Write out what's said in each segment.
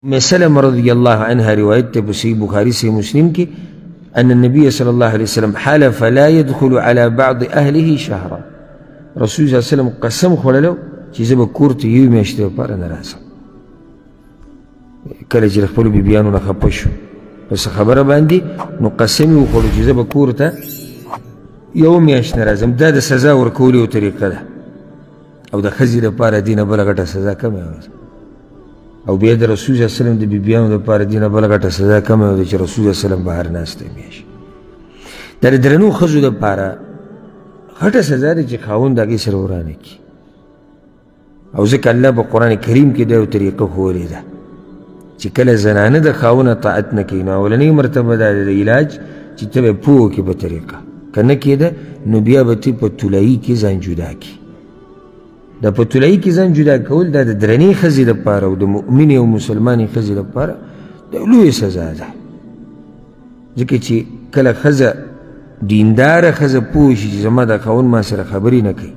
ام سلمة رضی الله عنها روایت ته په صحیح بخاري، صحیح مسلم کې، ان النبي صلى الله عليه وسلم حلف لا يدخل على بعض اهله شهرا. رسول صلی الله علیه وسلم قسم خوړلی چې زه به کور ته یوې میاشتې لپاره نه راځم. کله چې له خپلو بیبیانو نه خفه شو په څه خبره باندې، نو قسم یې وخوړو چې زه به کور ته یوه میاشت نه راځم. دا د سزا ورکولو یو طریقه ده، او د ښځې لپاره دې نه بله غټه سزا کمه ده. او بیا د رسول صلی الله علیه وسلم د بیبیانو لپاره دې نه بله غټه سزا کمه ده چې رسول صلی الله علیه وسلم بهر ناست دی میاشت. دا د درنو ښځو لپاره غټه سزا ده چې خاوند هغې سره ورانه کړي. او ځکه الله په قرآن کریم کې دا یو طریقه ښوولې ده چې کله زنانه د خاوند اطاعت نه کوي، نو اولنۍ مرتبه دا ده د علاج چې ته به پوه کړې په طریقه، که نه کېده نو بیا به ته په طلایي کې ځان جدا کړي. دا په طلایي کې ځان جدا کول دا د درنې ښځې دپاره او د مؤمنې او مسلمانې ښځې دپاره د لویه سزا ده. ځکه چې کله ښځه دینداره ښځه پوه شي چې زما د خاوند ما سره خبرې نه کوي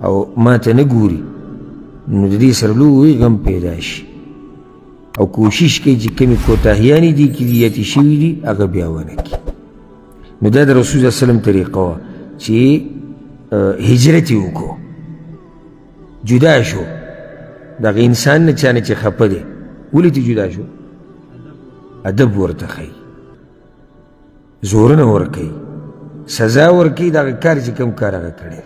او ما ته نه ګوري، نو د دې سره لوی غم پیدا شي او کوشش کوي چې کومې کوتاهیانې دي کې دي یا تې شوي دي هغه بیا ونه کړي. نو دا د رسول صلی الله علیه وسلم طریقه وه چې هجرت یې وکړو، جدا شو دغه انسان نه چا نه چې خفه دی. ولې ترې جدا شو؟ ادب ورته ښیي، زورونه ورکوي، سزا ورکوي دغه کار چې کوم کار هغه کړی.